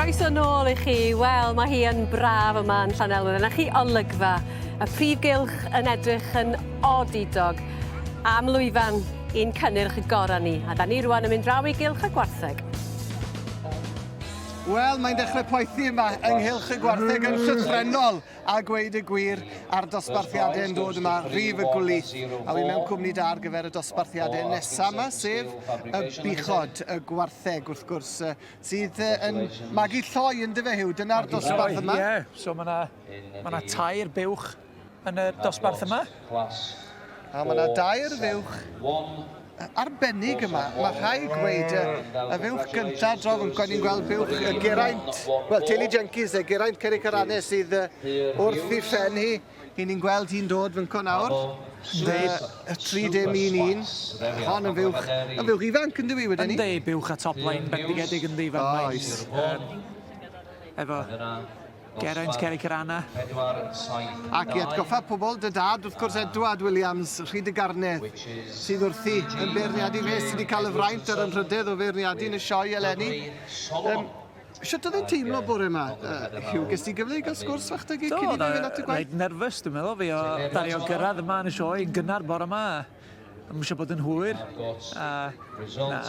Croeso nôl i chi. Wel, mae hi yn braf yma yn Llanelwedd. Yna chi olygfa. Y prif gylch yn edrych yn odidog am lwyfan i'n cynnyrch gorau ni. A da ni rwan yn mynd draw i gylch y gwartheg. Wel, mae'n dechrau poethi yma ynghylch y gwartheg yn llythrennol, a gweud y gwir, a'r dosbarthiadau yn dod yma, rhif y gwlith. A wi mewn cwmni da ar gyfer y dosbarthiadau nesaf yma, sef y buchod, y gwartheg, wrth gwrs, sydd yn magu lloi yn dyfe, Huw? Dyna'r dosbarth yma. Ie, so mae yna ma tair buwch yn y dosbarth yma. A mae yna dair fuwch arbennig yma. Mae rhaid gweud y, y fuwch gyntaf draw fan ni'n gweld buwch y Geraint, wel, teulu Jenkins, y Geraint Cericarane sydd wrth i phen hi. Hi ni'n gweld hi'n dod fynco nawr. Y 3.11. Hon yn fuwch, yn fuwch ifanc yn dywi wedyn ni? Yndi, buwch a top line bendigedig yndi fel mae'n. Oes. Efo Geraint Cericarana. Ac i atgoffa pobl, dy dad, wrth gwrs, Edward Williams, Rhyd y Garnedd, sydd wrthi yn beirniadu fe, sydd wedi cael y fraint a'r anrhydedd o feirniadu yn y sioe eleni. Um, Sut oedd e'n teimlo bore yma, uh, Hugh? Ges ti gyfle i gael sgwrs fach 'da gi cyn i ni fynd at y gwaith? Reit nervous, dwi'n meddwl, fi o dario gyrraedd yma yn y sioe yn gynnar bore yma. Ddim eisiau bod yn hwyr. A, na,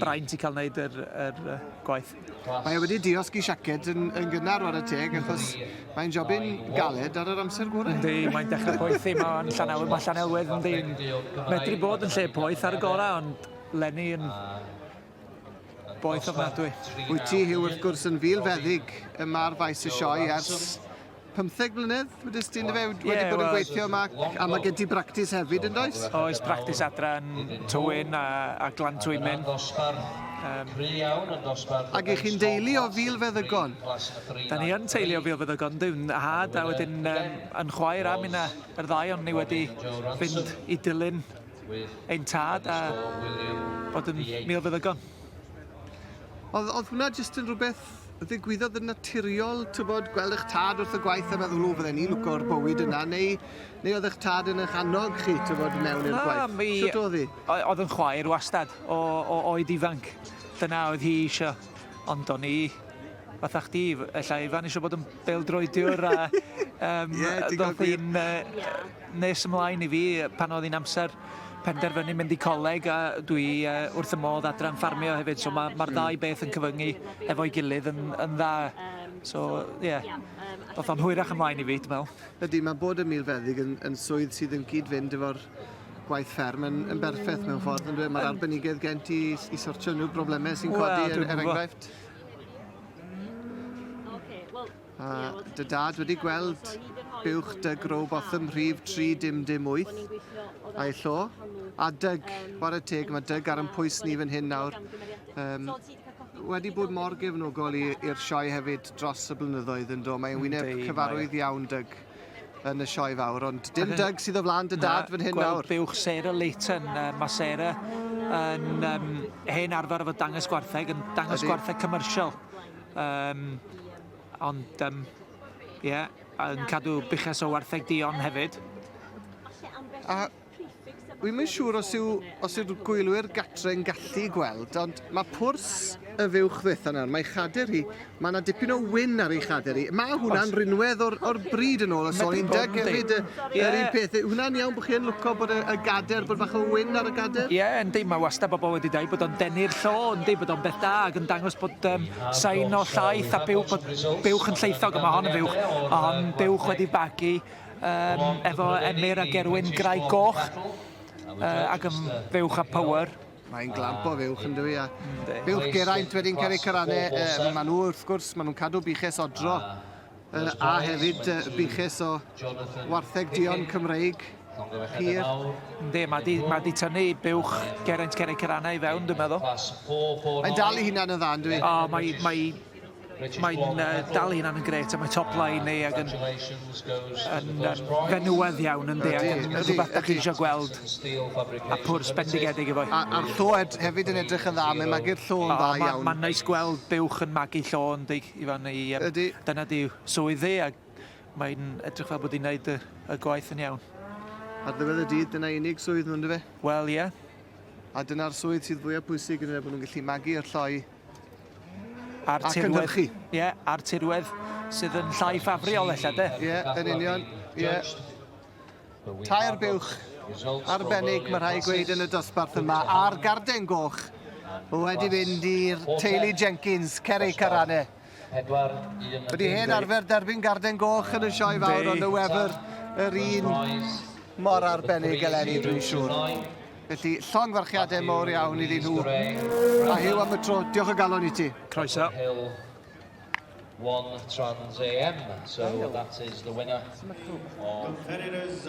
braint i cael wneud yr, yr gwaith. Mae e wedi diosg i siaced yn, yn gynnar war y teg, achos mae'n jobyn galed ar yr amser gorau. Yndi, mae'n dechrau poethi, mae'n Llanelwedd, mae Llanelwedd yndi, medru bod yn lle poeth ar y gorau, ond Lenny yn boeth ofnadwy. Wyt ti, Huw, wrth gwrs, yn filfeddyg yma ar faes y sioe ers 15 mlynedd, wedys ti, yndyfe? Wedi yeah, bod yn gweithio yma, a mae gen ti bractis hefyd, yn does? Oes, practis adra yn Tywyn a, a Glan Twymyn. Um, Ac i chi'n deulu o filfeddygon? Da ni yn teulu o filfeddygon, dwi'n had, a wedyn um, yn chwaer a minna, yr ddau ond ni wedi fynd i dilyn ein tad a bod yn milfeddygon. Oedd, oedd hwnna jyst yn rhywbeth ddigwyddodd yn naturiol, tybod, gweld eich tad wrth y gwaith a meddwl, o, fydden ni'n lwco'r bywyd yna, neu, neu oedd eich tad yn eich annog chi, tybod, mewn i'r gwaith? Na, mi... Sut oedd hi? Oedd yn chwaer wastad, o, o oed ifanc. Dyna oedd hi eisiau. Ond o'n i, fatha chdi, ella Ifan, eisiau bod yn bêl-droediwr a um, yeah, ddoth hi'n uh, nes ymlaen i fi pan oedd hi'n amser penderfynu mynd i coleg a dwi uh, wrth y modd adran ffarmio hefyd, so mae'r ma, ma ddau beth yn cyfyngu efo'i gilydd yn, yn dda. So, ie, yeah, doth o'n hwyrach ymlaen i fi, dwi'n meddwl. Ydy, mae bod yn milfeddyg yn, yn swydd sydd yn cyd-fynd efo'r gwaith fferm yn, yn berffaith mewn ffordd, yn dweud, mae'r arbenigedd gen ti i, i sortio nhw broblemau sy'n codi, Wel, er, er enghraifft. A dy dad wedi gweld buwch Doug Rowbotham rhif 3008 a'i llo. A Doug, chwarae teg, mae Doug ar yn pwys ni fan hyn nawr. Um, wedi bod mor gefnogol i'r sioe hefyd dros y blynyddoedd yn do. Mae'n wyneb cyfarwydd iawn, Doug, yn y sioe fawr, ond dim Doug sydd o flaen dy dad fan hyn nawr. Gweld buwch Sarah Leighton, uh, mae Sarah yn um, hen arfer efo dangos gwartheg, yn dangos gwartheg commercial. Um, ond, um, ie, yeah, yn cadw buches o wartheg duon hefyd. A Dwi'm yn siŵr os yw, os yw'r gwylwyr gatre yn gallu gweld, ond mae pwrs y fuwch ddwytha nawr, mae chader hi, mae yna dipyn o wyn ar ei chader hi. Mae hwnna'n rinwedd o'r, or bryd yn ôl, y sôn i'n dyg hefyd, y, yr un peth. Hwnna'n iawn bod chi yn lwco bod y, y gader, bod bach o wyn ar y gader? Ie, yeah, yndi, mae wastad bobl wedi dweud bod o'n denu'r llo, yndi, bod o'n beth da ac yn dangos bod um, sain o llaeth a byw, bod buwch yn llaethog, a mae hon yn fuwch, a hon buwch wedi bagu um, efo Emyr a Gerwyn Graig Goch uh, ac yn fuwch a power. Mae'n glamp o fuwch yn dwi, a buwch Geraint wedi'n cael eu cyrannau, uh, maen nhw wrth gwrs, maen nhw'n cadw buches odro, uh, a hefyd uh, buches o wartheg duon Cymreig pur. Yndi, mae di, ma di tynnu buwch Geraint Cerrig Cyrannau i fewn, dwi'n meddwl. Mae'n dal i hunan yn dda, yn dwi? O, mae, mae Mae'n uh, dal ei hunan yn gret a mae top line ni ac yn, yn, yn fenywedd iawn yn ac yn rhywbeth da chi eisiau gweld a pwrs bendigedig efo. A'r llo hefyd yn edrych yn dda, mae'n magu'r llo yn dda iawn. Mae'n neis gweld buwch yn magu llo yn di, Ifan, i, um, dyna di swydd hi ac mae'n edrych fel bod hi'n gwneud y, y gwaith yn iawn. Ar ddiwedd y dydd, dyna unig swydd nhw'n dyfe? Wel, ie. Yeah. A dyna'r swydd sydd fwyaf pwysig yn yna, bod nhw'n gallu magu'r lloi. A'r A tirwedd, cynhyrchu. Ie, a'r tirwedd sydd yn llai ffafriol ella, de. Ie, yn union. Ie. Tair buwch arbennig, mae rhaid gweud yn y dosbarth yma, a'r garden goch wedi fynd i'r teulu Jenkins, Ceri Carane. Wedi hen arfer derbyn garden goch yn y sioe fawr, ond y wefr yr un mor arbennig eleni, dwi'n siŵr. Felly, llongyfarchiadau mawr iawn iddyn nhw. A Huw am y tro, diolch o galon i ti. Croeso. One Trans AM, so that is the winner. Competitors.